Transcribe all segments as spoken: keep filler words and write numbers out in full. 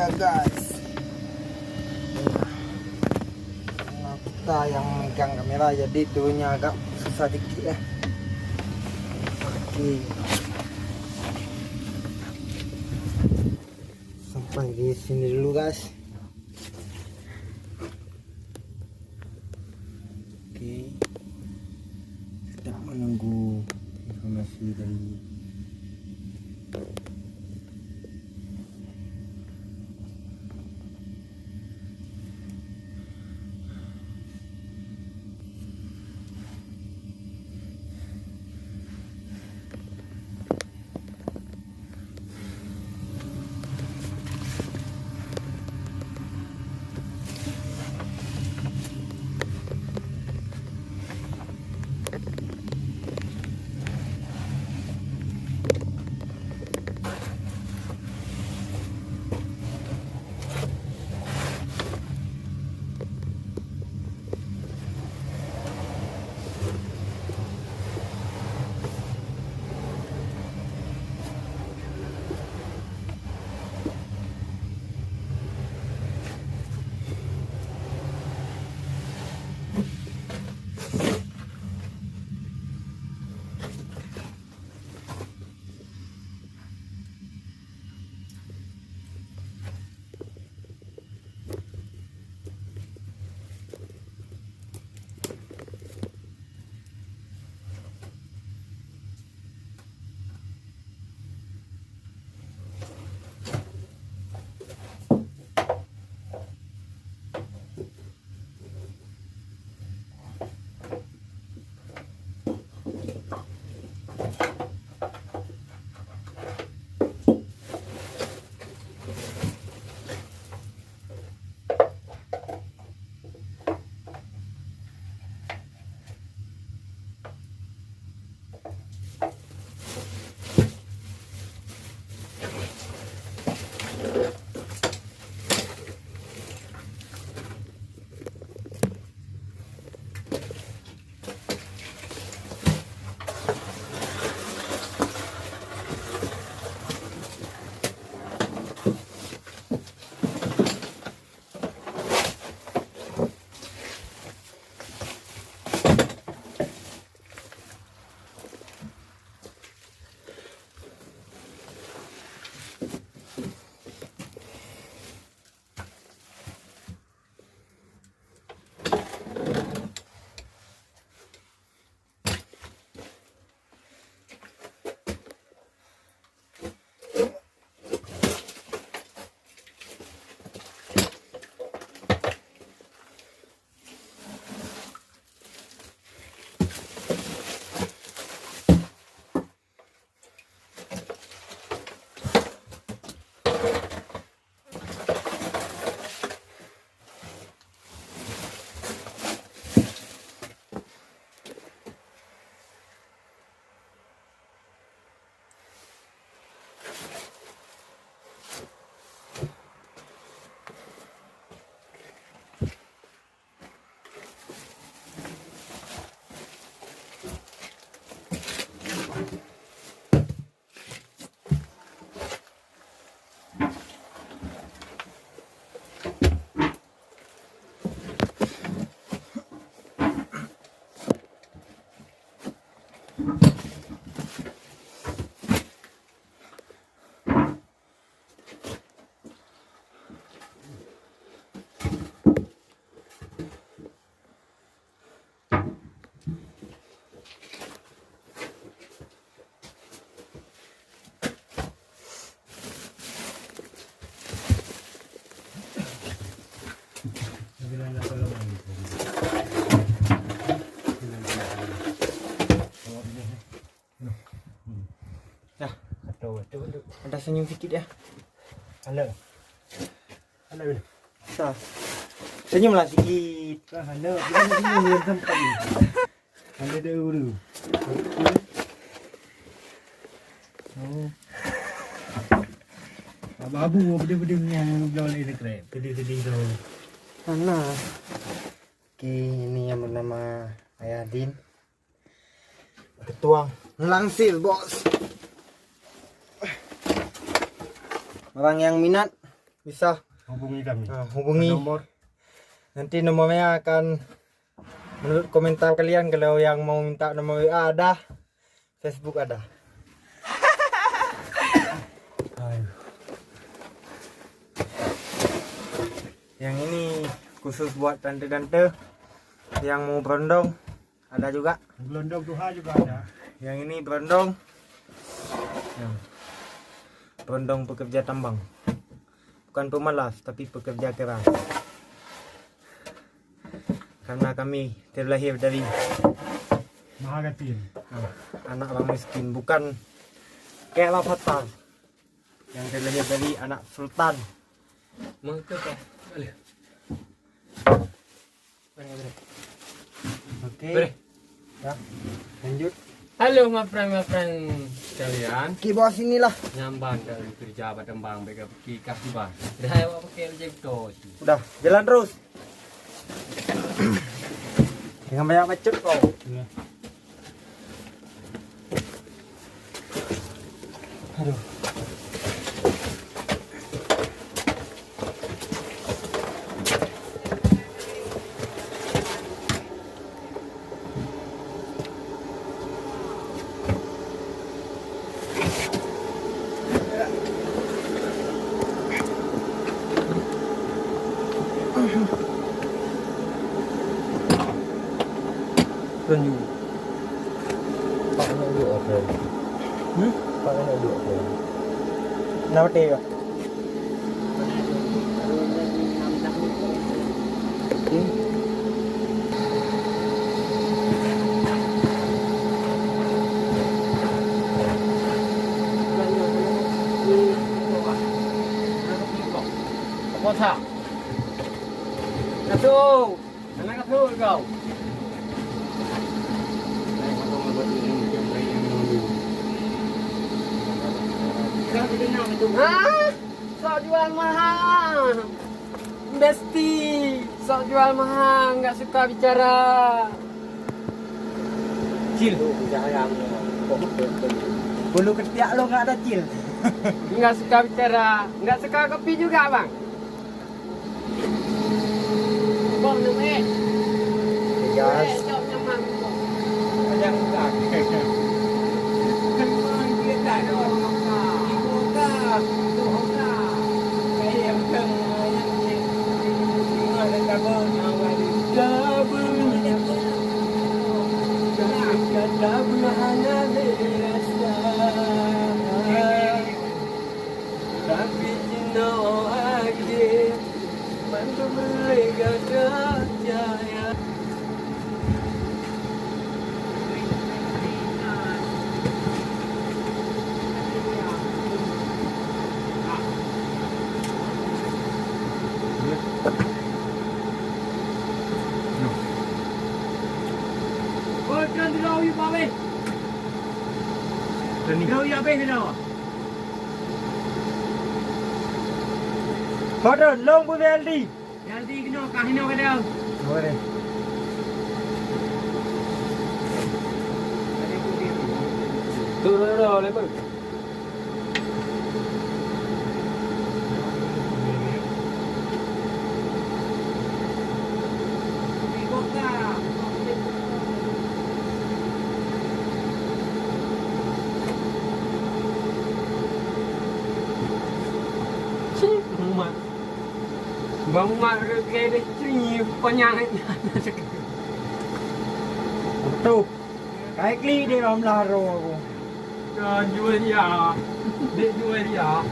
Guys, nah, kita yang megang kamera, jadi turunnya agak susah dikit ya. Oke, sampai di sini dulu, guys. Oke, tetap menunggu informasi dari Dah. Aduh, aduh, aduh. Ada senyum sikit ya. Halo. Halo. Sa. Senyumlah sikit. Ah, halo. Ini senyum yang tempat ni. Halo, dah dulu. Oh. Abu-abu, pedih-pedih yang belum lagi sekrep. Pedih-pedih tu. Mana? Oke, ini yang bernama Ayah Din. Ketuang. Langsir, bos. Orang yang minat, bisa, hubungi kami. Ah, hubungi. Nomor. Nanti nomornya akan menurut komentar kalian, kalau yang mau minta nomor W A ada, Facebook ada. Aduh. Yang ini khusus buat tante-tante yang mau berondong, ada juga. Berondong tuha juga ada. Yang ini berondong. Yang berondong pekerja tambang. Bukan pemalas, tapi pekerja keras. Karena kami terlahir dari Mahagatin. Ah, anak orang miskin, bukan kayak Rafathar yang terlahir dari anak sultan. Mengke kah? Boleh. Boleh, boleh. Oke. Boleh. Ya. Lanjut. Halo, my friend, my friend sekalian. Ki bawah sinilah. Nyamban dari kerja batembang bega peki kah tiba. Dah awak pakai je betul. Udah, jalan terus. Jangan banyak macet kau. Iya. Aduh. Keunyueng. Pak nak duek apa? Hmm? Pak nak duek apa? Nama teh ya? Apa sa? Kasut. Anak kasut kau. Hah? Sok jual mahal. Besti, sok jual mahal, nggak suka bicara. Cil. Bulu ketiak lo nggak ada, Cil. Nggak suka bicara, nggak suka kopi juga, Bang. Bang, nang, eh. Gas. Eh, jawab nyaman, Bang. Ada enggak? Tapi jinoe akhé mandum lé gata cahya. Oh, tren di lawi, Pak, weh. Tren di lawi, habéh di lawa. Padahal long pun L D. L D kena kah hino kada. Boleh. Tu, tu, tu, tu, lepas. Bang Umar ke deh cri panyang. Betul. Kai klik di dalam laro aku. Dah jual dia. Dek jual dia.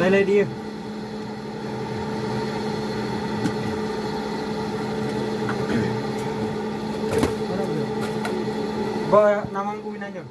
Lain-lain dia. Ba nama aku nanya.